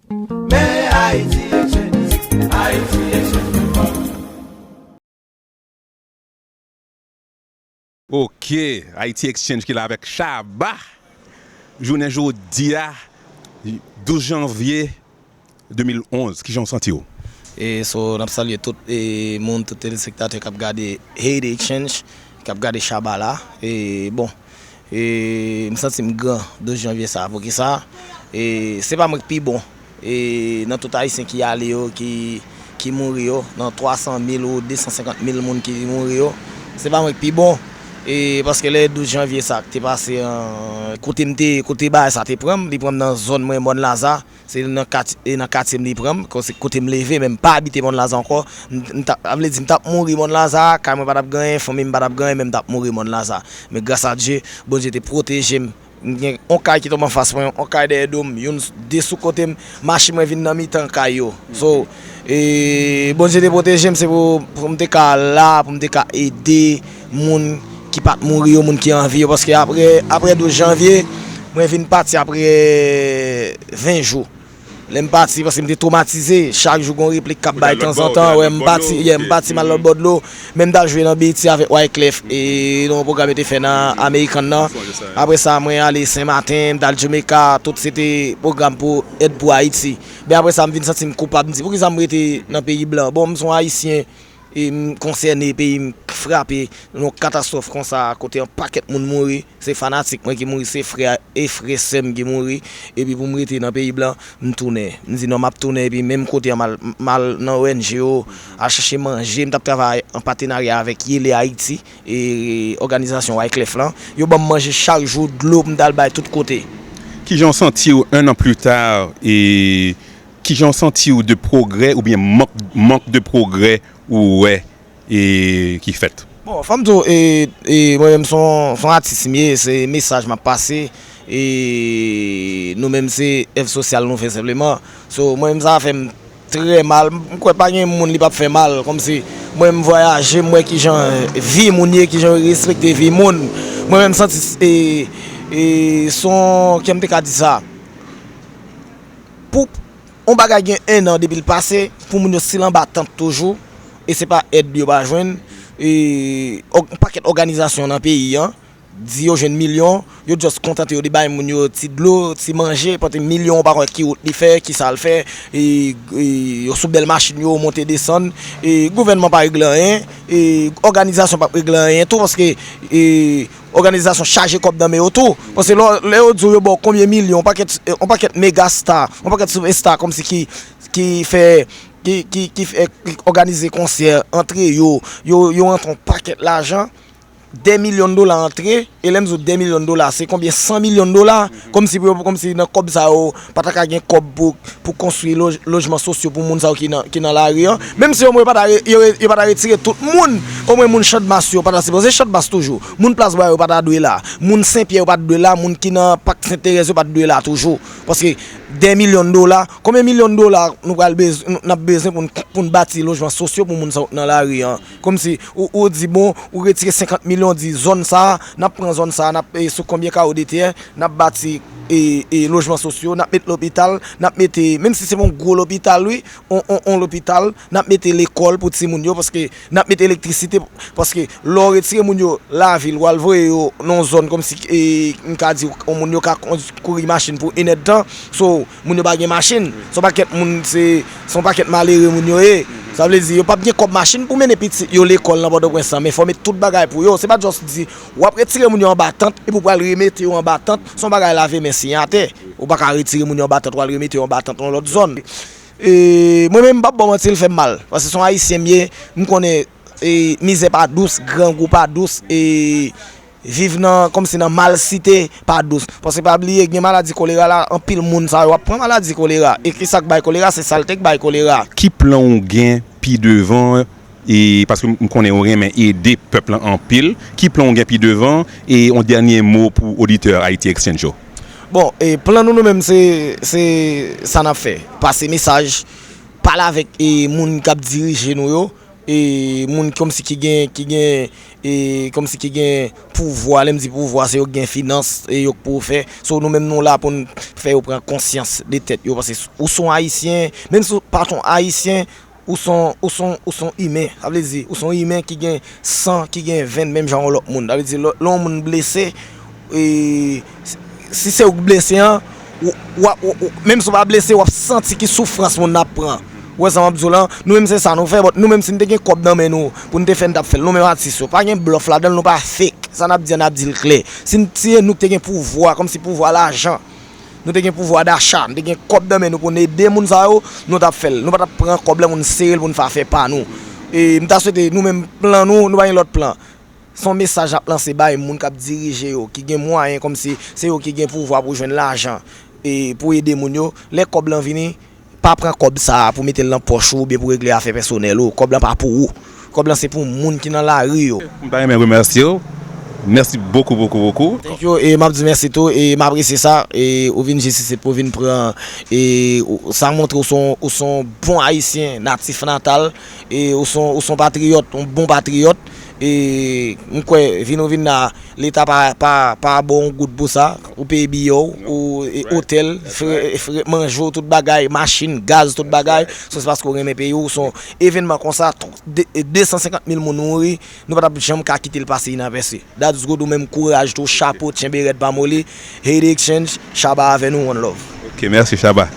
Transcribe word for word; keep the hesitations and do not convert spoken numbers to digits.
Men Haiti Exchange, Haiti Exchange. Ok, Haiti Exchange ki la avèk Shabba. Jounen jodi a, douz janvye de mil onz, kijan w santi w? E so, n ap salye tout e, moun, tout telespektatè k ap gade Haiti Exchange, k ap gade Shabba la. E bon, e m santi m gran douz janvye sa a. Poukisa? E se pa mwen k pi bon. E nan tout Ayisyen ki ale yo, ki, ki mouri yo, nan twa san mil ou de san senkant mil moun ki mouri yo, se pa mwen k pi bon. E paske lè douz janvye sa k te pase an, kote m te, kote bagay sa te pran m, li pran m nan zòn mwen, Mòn Laza. Se nan katye, e nan katye m li pran m, kote, kote m leve, men m pa abite Mòn Laza ankò. M, m t ap, sa vle di, m t ap mouri Mòn Laza, kay mwen pa t ap gen anyen, fanmi m pa t ap gen anyen, men m t ap mouri Mòn Laza. Men gras a Dye, Bondye te pwoteje m. M gen yon kay ki tonbe anfas mwen, yon kay dèyè do m, youn s-, de sou kote m, machin mwen vin nan mitan kay yo. So, e, Bondye te pwoteje m, se pou, pou m te ka la, pou m te ka ede moun ki pa t mouri yo, moun ki an vi yo, paske apre, apre douz janvye, mwen vin pati apre ven jou. Lè m pati, paske m te twomatize, chak jou gon replik k ap bay tanzantan, wè, m pati, yeah, m pati m al lòt bò dlo, men m t al jwe nan Beti avèk Wyclef, e nan yon pwogram yo te fè nan American nan. Apre sa, mwen ale Senmaten, m t al Jamaica, tout se te pwogram pou èd pou Ayiti. Men apre sa, m vin santi m koupab, m di, "Poukisa m rete nan peyi blan?" Bon, m se yon Ayisyen, e m konsène, peyi m frape nan yon katastwòf konsa, kote yon pakèt moun mouri, se fanatik mwen ki mouri, se frè e frè sè m ki mouri, epi pou m rete nan peyi blan, m tounen. M di, "Non, m ap tounen," epi menm kote an, m al, m al nan O N G yo, al chache manje, m t ap travay an patenarya avèk Yele Ayiti, e òganizasyon Wyclef lan. Yo ban m manje chak jou, dlo pou m t al bay tout kote. Kijan w santi w, un an pli ta, e kijan w santi w de pwogrè oubyen mank, mank de pwogrè ou wè e ki fèt? Bon, fò m di w, e, e, mwen menm se yon, se yon atis m ye, se mesaj m ap pase, e nou menm se èv sosyal nou fè senpleman. So, mwen menm sa fè m trè mal, m, m kwè pa gen moun li p ap fè mal, kòmsi mwen m vwayaje, m wè kijan vi moun ye, kijan yo respekte vi moun. Mwen menm m santi, e, e, se yon, kè m te ka di sa, pou yon bagay gen en an depi l pase, pou moun yo still anba tant toujou, e se pa èd yo pa jwenn, e, yon pakèt òganizasyon nan peyi an, di yo jwenn milyon, yo just kontante yo de bay moun yo ti dlo, ti manje, pote milyon, ou pa konn ki wout li fè, ki sa l fè, e, e, yo sou bèl machin yo, monte desann, e gouvènman pa regle anyen, e òganizasyon p ap regle anyen tou, paske, e, òganizasyon chaje kòb nan men yo tou. Paske lè, lè yo di w yo ba w konbyen milyon, yon pakèt, yon pakèt mega star, yon pakèt superstar kòmsi ki, ki fè, ki, ki, ki fè, ki òganize konsè antre yo, yo, yo rantre yon pakèt lajan, dè milyon dola antre, e lè m di w dè milyon dola, se konbyen san milyon dola, kòmsi pou yo, kòmsi nan kòb sa yo, pa ta ka gen kòb pou, pou konstwi loj-, lojman sosyo pou moun sa yo ki nan, ki nan lari an. Menm si omwen yo pa ta re-, yo re-, yo pa ta retire tout moun, omwen moun Channmas yo pa ta sipoze Channmas toujou. Moun Plas Bwa yo pa ta dwe la. Moun Senpyè yo pa t dwe la, moun ki nan Pak Senterèz yo pa t dwe la toujou. Paske dè milyon dola, konbyen milyon dola nou pral bez-, n-, n ap bezwen pou n, pou n bati lojman sosyo pou moun sa yo k nan lari an? Kòmsi ou, ou di, bon, ou retire senkant milyon, ou di zòn sa a, n ap pran zòn sa a, n ap, e, sou konbyen kawo de tè, n ap bati, e, e, lojman sosyo, n ap met lopital, n ap mete, menm si se pa yon gwo lopital, wi, on, on, on lopital, n ap mete lekòl pou timoun yo, paske n ap mete elektrisite, paske lè w retire moun yo lavil, w al voye yo nan yon zòn kòmsi, e, m ka di w, moun yo ka kon-, kouri machin pou enèdtan, so, moun yo pa gen machin. Se yon pakèt moun, se, se yon pakèt malere moun yo ye. Sa vle di, yo p ap gen kòb machin pou mennen pitit yo lekòl nan Pòtoprens lan, men fò w met tout bagay pou yo. Se pa just di, w ap retire moun yo anba tant, epi w pral remete yo anba tant, se yon bagay lave men siyen atè. Ou pa ka retire moun yo anba tant, w al remete yo anba tant yon lòt zòn. E, mwen menm, m p ap ba w manti, l fè m mal. Paske se yon Ayisyen m ye, m konnen, e, mizè pa dous, grangou pa dous, e, viv nan, kòmsi nan malsite pa dous. Paske pa bliye, gen maladi kolera la, anpil moun sa yo ap pran maladi kolera. E kisa k bay kolera? Se salte k bay kolera. Ki plan w gen pi devan? E paske m konnen w renmen ede pèp lan anpil. Ki plan w gen pi devan? E yon dènye mo pou oditè Haiti Exchange yo? Bon, e plan nou, nou menm, se, se sa n ap fè. Pase mesaj, pale avèk, e, moun k ap dirije nou yo, e, moun kòmsi ki gen, ki gen, e, kòmsi ki gen pouvwa, lè m di pouvwa, se yo k gen finans, e yo k pou fè. So, nou menm nou la pou n fè yo pran konsyans de tèt yo, paske ou se yon Ayisyen, menm si w pa t yon Ayisyen, ou se yon, ou se yon, ou se yon imen. Sa vle di, ou se yon imen ki gen san, ki gen venn, menm jan yon lòt moun. Sa vle di, lè, lè yon moun blese, e, si se ou k blese an, ou, w ap, ou, ou, menm si w pa blese, w ap santi ki soufrans moun nan ap pran. Ou wè sa m ap di w lan? Nou menm se sa nou fè, but nou menm si n te gen kòb nan men nou, pou n te fè n t ap fè l. Nou menm atis yo, pa gen blòf ladan l, nou pa fake. Sa n ap di an, n ap di l klè. Si n, si se nou k te gen pouvwa, kòmsi pouvwa lajan, nou te gen pouvwa dacha, nou te gen kòb nan men nou pou n ede moun sa yo, nou t ap fè l. Nou pa t ap pran kòb lan pou n sere l, pou n fè afè pa nou. E m ta swete nou menm plan nou, nou pa gen lòt plan. Se yon mesaj n ap lanse bay moun k ap dirije yo, ki gen mwayen, kòmsi se yo ki gen pouvwa pou jwenn lajan, e pou ede moun yo. Lè kòb lan vini, pa pran kòb sa a pou mete l nan pòch ou oubyen pou regle afè pèsonèl ou. Kòb lan pa pou ou. Kòb lan se pou moun ki nan lari yo. M ta renmen remèsye w. Mèsi bokou, bokou, bokou. Thank you, e m ap di mèsi tou, e m apresye sa, e ou vin jis isit pou vin pran, e ou, sa montre ou se yon, ou se yon bon Ayisyen, natif natal, e ou se yon, ou se yon patriyòt, yon bon patriyòt, e m kwè vin ou vin la, Leta pa, pa, pa ba w yon goud pou sa, ou peye biyè w, ou, e, otèl, frè, frè, manje w, tout bagay, machin, gaz, tout bagay, so se paske w renmen peyi w, se yon evènman konsa, tw-, de, de san senkant mil moun mouri, nou pa t ap janm ka kite l pase inapèse. That's good, ou menm kouraj tou, chapo, tchenbe rèd pa moli, Haiti Exchange, Shabba avè nou, one love. Ok, mèsi, Shabba.